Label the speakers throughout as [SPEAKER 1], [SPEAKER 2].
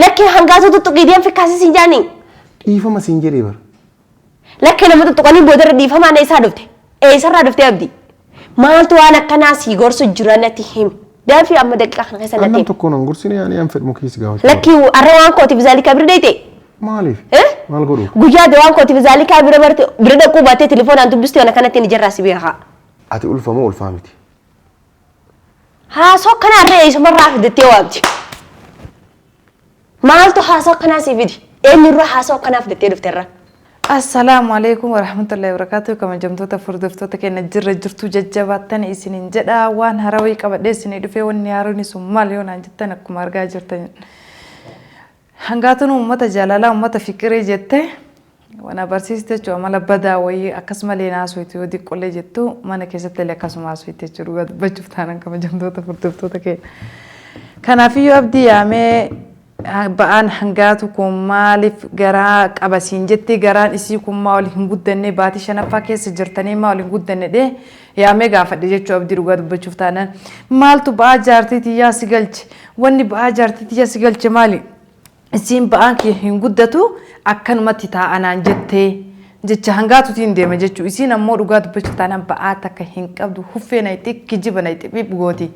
[SPEAKER 1] Lakkee hangaatuu tuttuqii deem fikkaasii siin jaanii.
[SPEAKER 2] Dhiifama siin jedhee bara.
[SPEAKER 1] Lakkee nama tuttuqanii boodarra dhiifamaan eessaa dhufte? Eessarraa dhufte Abdii? Maaltu waan akkanaa sii gorsu jira natti himi. Dafii amma daqiiqaa kana keessa natti
[SPEAKER 2] Annan
[SPEAKER 1] himi.
[SPEAKER 2] tokkoon an gorsine ani an fedhu keessa gaafachuu.
[SPEAKER 1] Lakkii har'a waan kootiif zaalikaa bira deeyte?
[SPEAKER 2] Maaliif?
[SPEAKER 1] Eh?
[SPEAKER 2] Maal godhu?
[SPEAKER 1] Guyyaa ati waan kootiif zaalikaa bira barte bira dhaquu baattee telefoonaan dubbistee waan akkanatti ni jarraa si beekaa.
[SPEAKER 2] Ati ulfa moo ulfaa miti?
[SPEAKER 1] Haasoo akkanaa irra eessumarraa fidattee waamti. Maaltu haasoo akkanaa sii fidi? Eenyurraa haasoo akkanaa fidattee dhufte irra?
[SPEAKER 3] Assalaamu alaikum warahmatullahi wabarakatuh. Kabajamtoota hordoftoota keenya, jirra jirtu, jajjabaattan isinin jedha. Waan harawii qabadhee isinii dhufee, wanni haroon sun maal yoo naan jettan, akkuma argaa jirtan hangaatuun uummata jaalalaa, uummata fiqiree jette wana barsiiste jechuudha. Amala badaa wayii akkasumallee naasuuti, yoo diqqollee jettu mana keessatti illee akkasuma haasuuti jechuudha, dhugaa dubbachuuf taanaan, kabajamtoota hordoftoota keenya. Kanaafiyyuu Abdii yaamee, ba'aan hangaatu kun maaliif garaa qaba siin jettee, garaan isii kun maa ol hin guddanne, baatii shanaffaa keessa jirtanii maa ol hin guddanne dhee yaamee gaafadhe jechuu. Abdii, dhugaa dubbachuuf taanaan, maaltu ba'aa jaartii tiyyaa si galche? Wanni ba'aa jaartii tiyyaa si galche maali? Isiin ba'aan kee hin guddatu, akkanumatti taa'anaan jettee jecha hangaatutiin deema jechuu. Isiin ammoo, dhugaa dubbachuuf taanaan, ba'aa takka hin qabdu, huffee nayxi, kijiba nayxi, phiph gooti.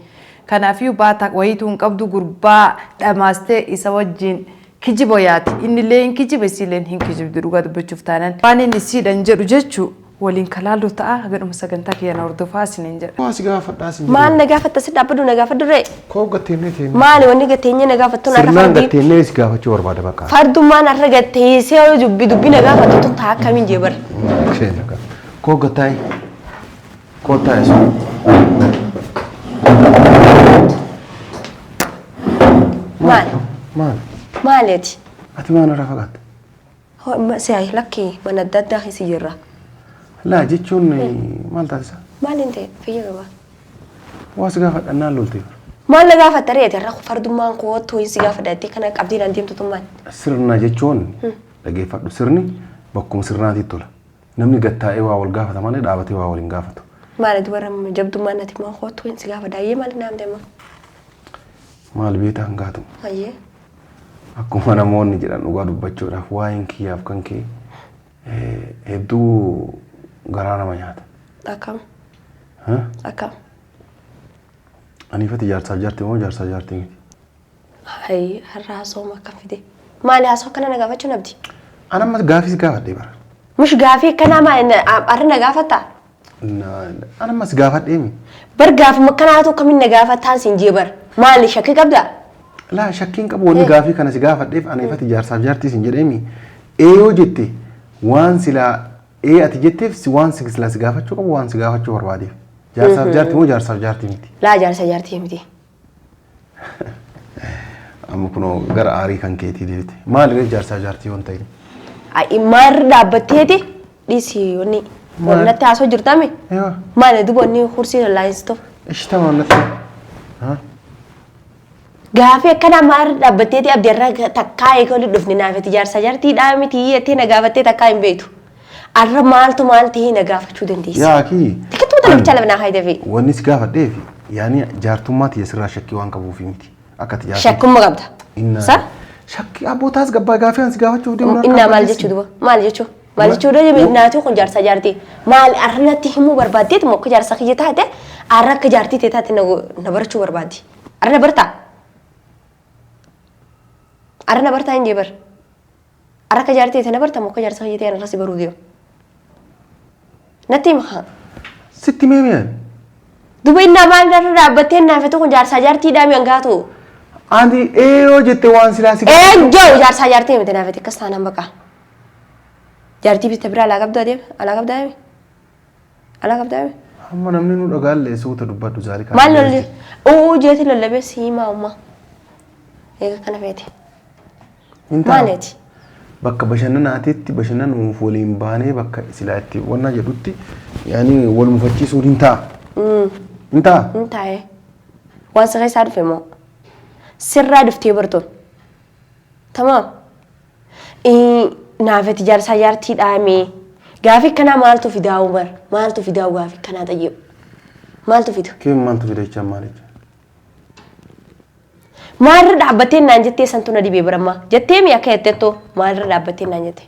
[SPEAKER 3] Kanaafiyyuu ba'aa wayiituu hin qabdu, gurbaa dhamaastee isa wajjin kijiba yaati. Innillee hin kijiba, isiilleen hin kijibdu, dhugaa dubbachuuf taanaan. Waan inni isiidhan jedhu jechuu waliin kalaallu ta'a. Hagadhuma sagantaa kiyya na hordofaa isiniin jedha.
[SPEAKER 2] Waa si gaafadhaa siin
[SPEAKER 1] Maal na gaafatta? Si dhaabbadhu na gaafadhu ree.
[SPEAKER 2] Koo gatteennee teennee.
[SPEAKER 1] Maali wanni gatteenyee na gaafattu? Har'a
[SPEAKER 2] Sirnaan
[SPEAKER 1] fardii
[SPEAKER 2] gatteennee si gaafachuu barbaada bakka.
[SPEAKER 1] Fardummaan har'a gatteessee yoo dubbi dubbi na gaafattu tun taa akkamiin jee bara.
[SPEAKER 2] Koo gattaa'e. Koo taa'e sun.
[SPEAKER 1] Maal?
[SPEAKER 2] Maal?
[SPEAKER 1] Maali ati?
[SPEAKER 2] Ati maal irraa fagaatte?
[SPEAKER 1] Si'aayi lakki, mana adda addaa keessa jirra.
[SPEAKER 2] Laa jechuun maal taasisa?
[SPEAKER 1] Maal hin ta'e, fayya qaba.
[SPEAKER 2] Waa si gaafadhannaan lolte.
[SPEAKER 1] Maal na gaafatta ree ati har'a? Fardummaan koo si gaafadha jettee kana qabdee naan deemtu tun maal?
[SPEAKER 2] Sirna jechuun, dhageeffadhu, sirni bakkuma sirnaatitti tola. Namni gattaa'ee waa wal gaafata malee dhaabatee waa wal hin gaafatu.
[SPEAKER 1] Maali dubara jabdummaan ati maa kootu si gaafadha ayyee, maal naam deema?
[SPEAKER 2] Maal beektaa hangaatu?
[SPEAKER 1] Ayyee.
[SPEAKER 2] Akkuma namoonni jedhan, dhugaa dubbachuudhaaf, waa'een kiyyaaf kan kee hedduu garaa nama nyaata.
[SPEAKER 1] Akkam?
[SPEAKER 2] Ha?
[SPEAKER 1] Akkam?
[SPEAKER 2] Aniifati jaarsaaf jaartii moo jaarsaaf jaartii miti?
[SPEAKER 1] Hayi, har'a haasawuma akkam fide? Maali haasawaa akkana na gaafachuun, Abdi?
[SPEAKER 2] An amma gaafis gaafadhee bara.
[SPEAKER 1] Mush gaafii akkanaa maal har'a na gaafatta?
[SPEAKER 2] An ammas gaafadhee mi?
[SPEAKER 1] Bar gaafuma akkanaatu akkamiin na gaafattaan siin jee bar. Maali, shakkii qabdaa?
[SPEAKER 2] Laa, shakkiin qabu. Wanni gaafii kana si gaafadheef, aniifati jaarsaaf jaartii siin jedheemi. Ee yoo jette, waan silaa ee ati jetteef si waan si silaa si gaafachuu qabu, waan si gaafachuu barbaadeef. Jaarsaaf jaartii moo jaarsaaf jaartii miti?
[SPEAKER 1] Laa, jaarsa jaartii miti.
[SPEAKER 2] Amma kunoo gara aarii kan keetii deebite. Maali jaarsaaf jaartii waan ta'in?
[SPEAKER 1] Ai, maarra dhaabbatteeti dhiisi wanni.
[SPEAKER 2] Maal?
[SPEAKER 1] Natti haasoo jirtami?
[SPEAKER 2] Eewa.
[SPEAKER 1] Maali duba wanni hursii laayinsitu?
[SPEAKER 2] Ishi tamaa natti. Ha?
[SPEAKER 1] Gaafii akkanaa maarra dhaabbatteeti, Abdi? Har'a takkaa eega walitti dhufne naafiti jaarsa jaartiidhaa miti jettee na gaafattee takkaa hin beektu. Har'a maaltu maal ta'ee na gaafachuu dandeessa?
[SPEAKER 2] Yaa kii.
[SPEAKER 1] Xiqqeettuma tana bichaa lafa naa haayidafee.
[SPEAKER 2] Wanni si gaafadheef, yaani jaartummaa tiyya sirraa shakkii waan qabuufi miti. Akka ati jaartii.
[SPEAKER 1] Shakkumma qabda.
[SPEAKER 2] Inna.
[SPEAKER 1] Sa?
[SPEAKER 2] Shakkii abbootaas gabbaa gaafii an si gaafachuuf deemu
[SPEAKER 1] Innaa maal
[SPEAKER 2] harkaa.
[SPEAKER 1] jechuu duba? Maal jechuu? Maal jechuu dha? Naatuu kun jaarsa jaartii. Maal har'a natti himuu barbaaddeet moo akka jaarsa kiyya taate, har'a akka jaartii ta'e taate na barachuu barbaaddi? Har'a na bartaa? Har'a na bartaa hin jee bar. Har'a akka jaartii ta'e na barta moo akka jaarsa kiyya ta'e irra si baruu deema? Natti hima haa.
[SPEAKER 2] Sitti mee mi'aan?
[SPEAKER 1] Duba innaa maal irra dhaabbattee naafatu kun jaarsaa jaartii dhaami hangaatu?
[SPEAKER 2] Ani ee yoo jette waan silaa si gaafachuu.
[SPEAKER 1] Eenjoo jaarsaa jaartii miti naafati akkas taanaan baqa. Jaartii bita biraa alaa qabdu adeema, alaa qabdaa adeemi, alaa qabdaa adeemi.
[SPEAKER 2] Amma namni nu dhagaallee suuta dubbadhu, Zaalikaa.
[SPEAKER 1] Maal lolli? Uu jeeti lallabee si himaa umma. Eega kana feete.
[SPEAKER 2] Hin taa'u.
[SPEAKER 1] Maaliiti?
[SPEAKER 2] Bakka bashannanaatitti bashannanuuf waliin baanee, bakka silaa itti wanna jedhutti, yaani wal mufachiisuun hin ta'a. Hin ta'a.
[SPEAKER 1] Hin taa'ee. Waan si keessaa dhufe moo? Sirraa dhuftee bartoon. Tamaam. Naafati jaarsaa jaartii dhaamee. Gaafii kanaa maaltu fidaa, Umar? Maaltu fidaa gaafii kanaa xayyee'u? Maaltu fida?
[SPEAKER 2] Kee maaltu fida jechaan maal jecha?
[SPEAKER 1] Maalirra dhaabbattee naan jettee santu na dhibee barammaa jettee mi akka jettettoo maalirra dhaabbattee naan jette.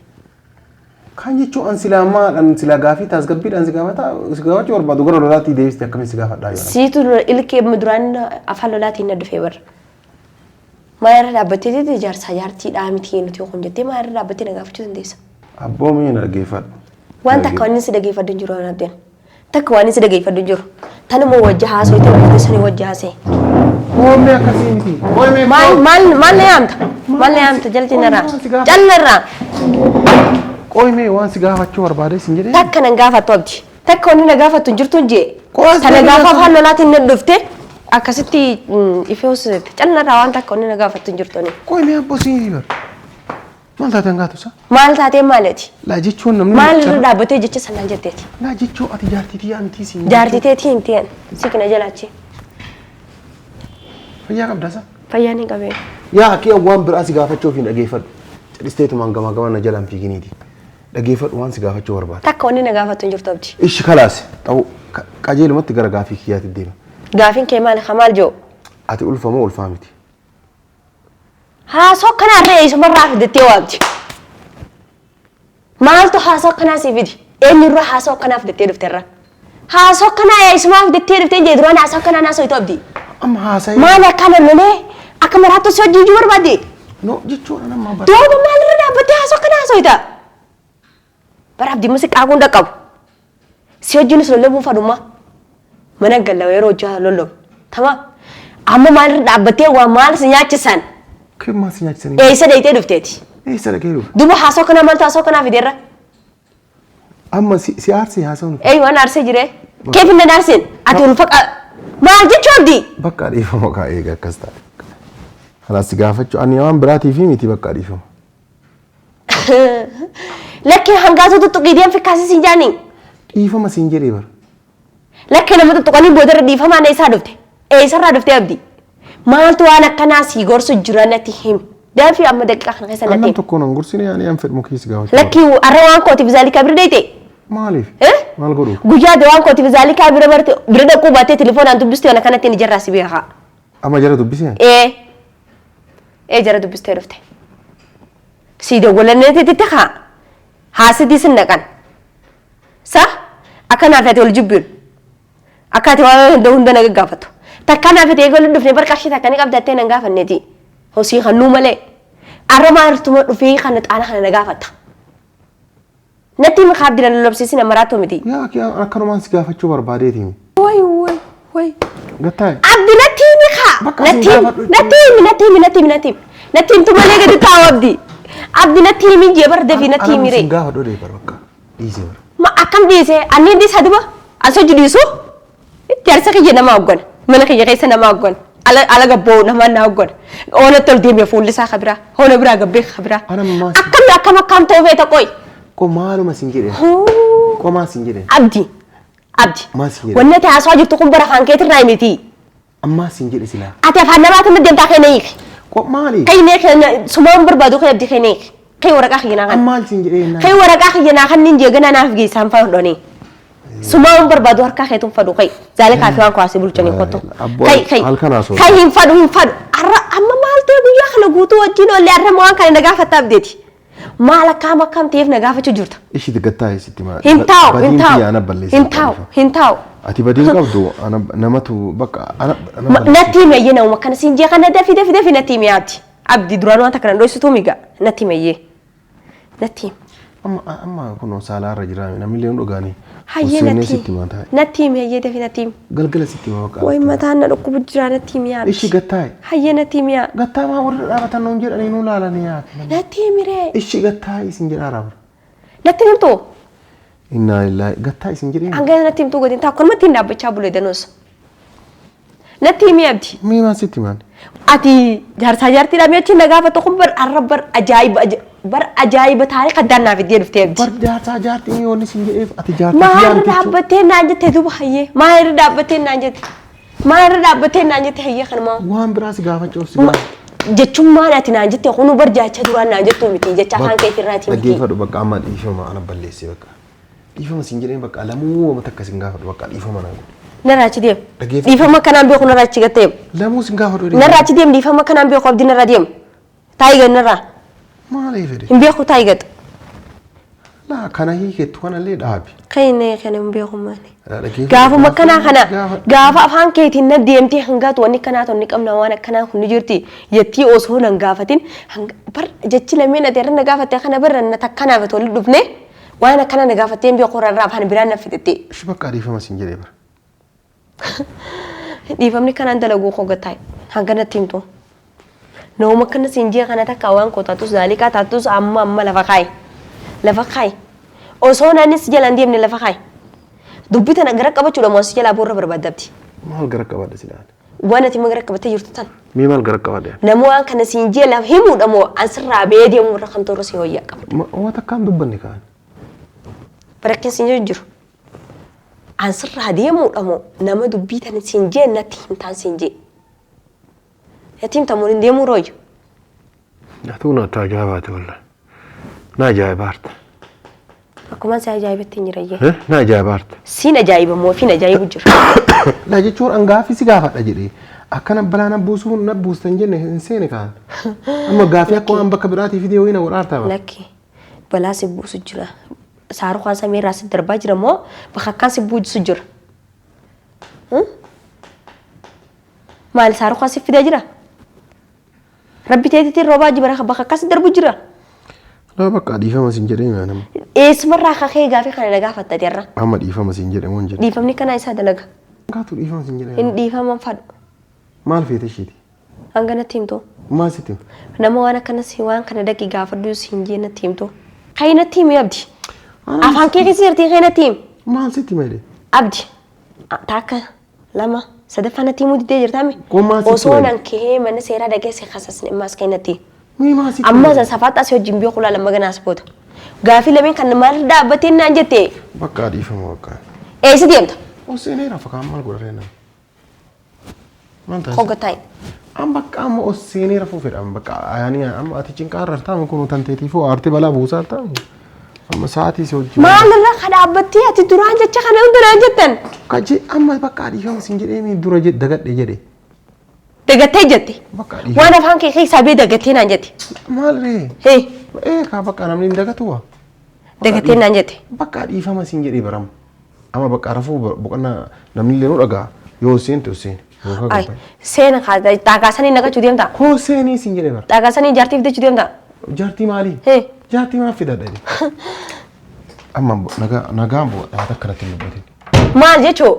[SPEAKER 2] Kan jechuun an silaa maal an silaa gaafii tasgabbiidhaan si gaafata si gaafachuu barbaadu gara lolaatti deebiste akkamiin si gaafadhaa yoo.
[SPEAKER 1] Siitu ilkee duraan afaan lolaatiin na dhufee bara. Maalirra dhaabbattee jettee jaarsaa jaartiidhaa miti nuti kun jettee maalirra dhaabbattee na gaafachuu dandeessa.
[SPEAKER 2] Abboo mee na dhaggeeffadhu.
[SPEAKER 1] Waan takka waan inni si dhageeffadhu hin jiru abdeen. Takka waan inni si dhageeffadhu hin jiru. Tanuma wajji haasoo itti wajji sanii wajji haasee.
[SPEAKER 2] Oomee akkasii miti. Oomee
[SPEAKER 1] Maal maal maal na yaamta? Maal na yaamta jalti narraa? Jallarraa.
[SPEAKER 2] Qoymee waan si gaafachuu barbaade sin jedhee.
[SPEAKER 1] Takka nan gaafattu abdi. Takka wanni na gaafattu hin jirtu hin jee.
[SPEAKER 2] Qoos
[SPEAKER 1] Tana
[SPEAKER 2] deebiin
[SPEAKER 1] gaafa
[SPEAKER 2] haasa'u.
[SPEAKER 1] afaan lolaatiin na dhufte akkasitti ifee hoosisette. Callarraa waan takka wanni na gaafattu hin jirtu ani.
[SPEAKER 2] Qoymee abboo siin bar. Maal taate hangaatu isa?
[SPEAKER 1] Maal taatee maaleeti?
[SPEAKER 2] Laa jechuun namni.
[SPEAKER 1] Maal irra dhaabbatee jecha sanaan jetteeti?
[SPEAKER 2] Laa jechuun ati jaartii tiyyaa miti siin.
[SPEAKER 1] Jaartii teetii hin ta'an. Sikina jalaachi.
[SPEAKER 2] Fayyaa qabdaa isa?
[SPEAKER 1] Fayyaan hin qabeen.
[SPEAKER 2] Yaa akki waan biraa si gaafachuuf hin dhageeffadhu. Cadhisteetumaan gamaa gamaa na jalaan fiiginiiti. Dhageeffadhu waan si gaafachuu barbaade.
[SPEAKER 1] Takka wanni na gaafattu hin jirtu abdi.
[SPEAKER 2] Ishi kalaas ta'u qajeelumatti gara gaafii kiyyaatti deema.
[SPEAKER 1] Gaafiin kee maali? Maal jiru?
[SPEAKER 2] Ati ulfa moo ulfaa miti?
[SPEAKER 1] Haasoo akkanaa irra eessumarraa fidattee waamti. Maaltu haasoo akkanaa sii fidi? Eenyurraa haasoo akkanaa fidattee dhufte irra? Haasoo akkanaa eessumaa fidattee dhuftee jee duraan haasoo akkanaa naasoo itoo abdi.
[SPEAKER 2] Amma haasa'ee.
[SPEAKER 1] Maali akkana lolee akka maraattu si hojii ijuu barbaadde?
[SPEAKER 2] No jechuudha nama bara.
[SPEAKER 1] Duuba maalirra dhaabbattee haasoo akkanaa haasoo ita? Bara abdii musi qaaquun dhaqqabu. Si hojiinis lollobuun fadhummaa. Mana galla yeroo hojii lollobu. Tama amma maalirra dhaabbattee waa maal si nyaachisan?
[SPEAKER 2] Kee maal si nyaachisanii?
[SPEAKER 1] Eessa deeytee dhufteeti?
[SPEAKER 2] Eessa dhaqee dhufe?
[SPEAKER 1] Duuba haasoo kanaa maaltu haasoo kanaa fideerra?
[SPEAKER 2] Amma si aarsee haasa'uun
[SPEAKER 1] Ey waan aarsee jiree. Keef hin aarseen? Ati ulfa maal jechuu abdii?
[SPEAKER 2] bakka dhiifama kaa eega akkas taate. Kanaas si gaafachuu ani waan biraatiif miti bakka dhiifama.
[SPEAKER 1] Lakkee hangaasuu tuttuqii deem fikkaasii siin jaanii.
[SPEAKER 2] Dhiifama siin jedhee bara.
[SPEAKER 1] Lakkee nama tuttuqanii boodarra dhiifamaan eessaa dhufte? Eessarraa dhufte abdii? Maaltu waan akkanaa sii gorsu jira natti himi. Dafii amma daqiiqaa kana keessa natti
[SPEAKER 2] Annan
[SPEAKER 1] himi.
[SPEAKER 2] tokkoon an gorsine ani an fedhu mukii si gaafachuu.
[SPEAKER 1] Lakkii har'a waan kootiif zaalika bira deeyte?
[SPEAKER 2] Maaliif?
[SPEAKER 1] Eh?
[SPEAKER 2] Maal godhu?
[SPEAKER 1] Guyyaa de waan kootiif zaalika bira barte bira dhaquu baattee telefoonaan dubbistee waan akkanatti ni jarraa si beekaa.
[SPEAKER 2] Amma jara dubbisee?
[SPEAKER 1] Ee. Ee jara dubbistee dhufte. Sii dawwalanneetitti haa. Haasidii sin naqan. Sa akka naaf ati ol jibbiin. Akka ati waan hunda hunda na gaggaafattu. Takka naaf ati eegalu dhufne bar qarshii takka ni qabdattee nan gaafanneeti. Hosii kannuu malee. Arra maaltuma dhufee kana xaana kana na gaafatta. Natti himi kaabdi na lolobsiisin amaraatoo miti.
[SPEAKER 2] Yaa akki akkanumaan si gaafachuu barbaadeeti.
[SPEAKER 1] Way way way.
[SPEAKER 2] Gattaa'e.
[SPEAKER 1] Abdi natti himi kaa.
[SPEAKER 2] Bakka isin
[SPEAKER 1] Natti himi
[SPEAKER 2] gaafadhu
[SPEAKER 1] natti himi natti himi natti himi natti himi. Natti himtu malee gadi taa'u abdi. Abdi natti himi jee bar dafii natti himi ree.
[SPEAKER 2] Sin gaafadhu dee bar bakka. Dhiisee bar.
[SPEAKER 1] Ma akkam dhiise anni dhiisa duba as hojii dhiisu jaarsa kiyya nama hoggana mana kiyya keessa nama hoggana ala ala gabboo nama na hoggana oona tol deeme fuulli isaa kabiraa oona biraa gabbee kabiraa
[SPEAKER 2] Ana maas-
[SPEAKER 1] akkam akkam akkam ta'uu feeta qoy
[SPEAKER 2] Qo maaluma sin jedhe. Qomaa sin jedhe.
[SPEAKER 1] Abdi abdi
[SPEAKER 2] Maal si jedhe?
[SPEAKER 1] wanni ati haasawaa jirtu kun bara afaan keetirraa miti
[SPEAKER 2] Ammaa sin jedhe silaa.
[SPEAKER 1] ati afaan namaatiin deemtaa kee na hiiki
[SPEAKER 2] Qo maali?
[SPEAKER 1] kee keenya sumaan barbaadu kee abdi kee na hiiki kee waraqaa kiyya naa kan
[SPEAKER 2] Ammaal sin jedhe jennaan.
[SPEAKER 1] Kai waraqaa kiyya naa kanneen jeegana naaf geessaan fa'aa Sumaan barbaadu harkaa keetuun fadhu kai zaalikaa fi waan kuwaasii bulchanii kottu.
[SPEAKER 2] Abboo,
[SPEAKER 1] Kai kai
[SPEAKER 2] halkan haasoo.
[SPEAKER 1] kai hin fadhu hin fadhu arra amma maal ta'e guyyaa kana guutuu wajjin oolle arra waan kana na gaafatta abdeeti. Maal akkaam akkaam ta'eef na gaafachuu jirta.
[SPEAKER 2] Ishi gattaa'e sitti maa.
[SPEAKER 1] Hin taa'u hin
[SPEAKER 2] Badiin
[SPEAKER 1] taa'u
[SPEAKER 2] kiyya ana balleessa.
[SPEAKER 1] hin taa'u hin taa'u.
[SPEAKER 2] Ati badiin qabdu ana namatu bakka ana ana balleessa.
[SPEAKER 1] Natti himi ayyee nama kana siin jee kana dafi dafi dafi natti himi abdi. Abdi duraan waan takka na dhoosituu miga natti himi ayyee. Natti himi.
[SPEAKER 2] Amma amma kunoo saalaarra jira namni illee hin dhugaanii.
[SPEAKER 1] Hayyee
[SPEAKER 2] Osoo
[SPEAKER 1] natti
[SPEAKER 2] sitti maa
[SPEAKER 1] himi.
[SPEAKER 2] taa'e.
[SPEAKER 1] Natti himi hayyee dafi natti himi.
[SPEAKER 2] Galgala sitti maa bakka.
[SPEAKER 1] Way mataan na dhukkubu jira natti himi yaa.
[SPEAKER 2] Ishi gattaa'e.
[SPEAKER 1] Hayyee natti himi yaa.
[SPEAKER 2] Gattaa'e maa warra dhaabatan nuun jedhanii nuu laalanii yaa.
[SPEAKER 1] Natti himi ree.
[SPEAKER 2] Ishi gattaa'e isin jedhaa raabra.
[SPEAKER 1] Natti himtu.
[SPEAKER 2] Innaa lillaahi gattaa'e isin jedhee.
[SPEAKER 1] Hanga natti himtuu godin taa akkanumatti hin dhaabbachaa bule danuus. Natti himi abdi.
[SPEAKER 2] Mii maal sitti maan?
[SPEAKER 1] Ati jaarsaa jaartiidhaa mi'achi na gaafatu kun bar arra bar ajaa'iba bar ajaa'iba taarika addaan naaf iddee dhuftee abdi.
[SPEAKER 2] Bar jaarsaa jaartii mii wanni isin jedheef ati jaartii
[SPEAKER 1] Maal irra dhaabbattee naan jette duuba hayyee maal irra dhaabbattee naan jette maal irra dhaabbattee naan jette hayyee kanumaa.
[SPEAKER 2] Waan biraa si gaafachuuf si gaafa.
[SPEAKER 1] Jechuun maal ati naan jette kunu bar jaacha duraan naan jettu miti jecha afaan keetirraati miti.
[SPEAKER 2] Dhaggeeffadhu bakka amma dhiifama ana balleessee bakka. Dhiifama siin jedheen bakka lamuu wama takka siin gaafadhu bakka dhiifama naa godhi.
[SPEAKER 1] Narraa achi deem.
[SPEAKER 2] Dhaggeeffadhu.
[SPEAKER 1] Dhiifama akkanaan beeku narraa achi gatteem.
[SPEAKER 2] Lamuu sin gaafadhu.
[SPEAKER 1] Narraa achi deem dhiifama akkanaan beeku abdii narraa deem. Taa'ii gad narraa.
[SPEAKER 2] Maaliif fedhe?
[SPEAKER 1] Hin beeku taa'ii gad.
[SPEAKER 2] Laa kana hiikettu kanallee dhaabi.
[SPEAKER 1] Kayne kana hin beeku maali.
[SPEAKER 2] Dhaggeeffadhu.
[SPEAKER 1] Gaafuma akkanaa kana
[SPEAKER 2] Gaafa-
[SPEAKER 1] gaafa afaan keetiin na deemtee hangaatu wanni akkanaa tonni qabna waan akkanaa kun ni jirti jettii osoo nan gaafatin hanga bar jechi lameen ati irra na gaafatte kana barra na takkanaaf ati walitti dhufne waan akkanaa na gaafattee hin beeku irraa afaan biraan na fixette.
[SPEAKER 2] Ishi bakka dhiifama sin jedhee bara.
[SPEAKER 1] Dhiifamni kanaan dalaguu koo gattaa'e hanga natti himtu. Nama akkana siin jee kana takka waan koo taatus zaalikaa taatus amma amma lafa kaa'i. Lafa kaa'i. Osoo anis jalaan deemne lafa kaa'i. Dubbii tana gara qabachuudha moo si jalaa boorra barbaadabdi.
[SPEAKER 2] Maal gara qabadha silaan?
[SPEAKER 1] Waan ati gara qabattee jirtu tan.
[SPEAKER 2] Mee maal gara qabadha?
[SPEAKER 1] Nama waan kana siin jee lafa himuudha moo asirraa ba'ee deemuu irra kan toora si wayyaa qaba.
[SPEAKER 2] Waan takkaan dubbanne kaan.
[SPEAKER 1] Barakkin siin jiru jiru. Ansirraa deemuudha moo nama dubbii tana siin jee natti himtaan siin jee. Natti himta moo hin deemuu rooyyu.
[SPEAKER 2] Atuu na ajaa'ibaati wallahi. Na ajaa'ibaarta.
[SPEAKER 1] Akkuma si ajaa'ibatti hin jirayyee.
[SPEAKER 2] Na ajaa'ibaarta.
[SPEAKER 1] Siin ajaa'iba moo ofiin ajaa'ibu jira.
[SPEAKER 2] Laa jechuun an gaafii si gaafadha jedhee akkana balaa na buusuu na buusta hin jenne hin seene kaan. Amma gaafii akka waan bakka biraatii fidee wayii na godhaarta bara.
[SPEAKER 1] Lakki balaa si buusu jira. Saarukaan samii irraa si darbaa jira moo bakka akkaan si buusu jira? Maali saarukaan si fidaa jira? Rabbi teetitiin roobaa jira bakka akkas si darbu jira?
[SPEAKER 2] Laa bakka dhiifama sin jedhee maa nama.
[SPEAKER 1] Eessumarraa kakee gaafii kana na gaafatta jarra.
[SPEAKER 2] Amma dhiifama sin jedhe moo hin jedhe.
[SPEAKER 1] Dhiifamni kanaa isaa dalaga.
[SPEAKER 2] Gaatu dhiifama sin jedhe.
[SPEAKER 1] Hin dhiifaman fadhu.
[SPEAKER 2] Maal feete ishiiti?
[SPEAKER 1] Hanga natti himtu.
[SPEAKER 2] Maal sitti hima?
[SPEAKER 1] Nama waan akkanas waan kana dhaqi gaafadhu siin jee natti himtu. Kai natti himi abdi. Afaan kee keessa jirti kai natti himi.
[SPEAKER 2] Maal sitti hima jedhe?
[SPEAKER 1] Abdi. Takka lama sadaffaa natti himuu diddee jirtaami.
[SPEAKER 2] Kun maal sitti
[SPEAKER 1] Osoo
[SPEAKER 2] hima?
[SPEAKER 1] nan kee mana seeraa dhaqee si kasasne ammaas kai natti himi.
[SPEAKER 2] Mee maal sitti
[SPEAKER 1] Amma
[SPEAKER 2] hima?
[SPEAKER 1] safaxaa si wajjin beeku laala maganaas booda. Gaafii lameen kan maal dhaabbatee naan jette
[SPEAKER 2] Bakka dhiifama bakka.
[SPEAKER 1] eessa deemta?
[SPEAKER 2] Oseenee rafa kaan maal godha reenaa? Maal taasisa?
[SPEAKER 1] Hoggataa.
[SPEAKER 2] An bakka amma oseenee rafuu fedha bakka ayaanii amma ati cinqaa irra taa'u kun tanteetiifuu aartee balaa buusaa taa'u. Amma sa'aatii si hojii.
[SPEAKER 1] Maalirra ka dhaabbattee ati duraan jecha kana hunda naan jettan?
[SPEAKER 2] Kaje amma bakka dhiifama sin jedhee mi dura jedhe dagadhe jedhe.
[SPEAKER 1] Dagattee jette.
[SPEAKER 2] Bakka dhiifama.
[SPEAKER 1] Waan afaan kee keessaa bee dagattee naan jette.
[SPEAKER 2] Maal ree?
[SPEAKER 1] Hee
[SPEAKER 2] Ee kaa bakka namni hin dagatu waa.
[SPEAKER 1] dagattee naan jette.
[SPEAKER 2] Bakka dhiifama sin jedhee barama. Amma bakka rafuu boqonnaa namni illee nu dhagaa yoo seente seene.
[SPEAKER 1] Ay seena kaa xaagaa sanii naqachuu deemta.
[SPEAKER 2] Koo seenii sin jedhee bara.
[SPEAKER 1] Xaagaa sanii jaartii fidachuu deemta.
[SPEAKER 2] Jaartii maalii?
[SPEAKER 1] Hee
[SPEAKER 2] Jaartii maal fidadha jedhe. Amma nagaan boqodhaa akkanatti hin dubbatin.
[SPEAKER 1] maal jechuu?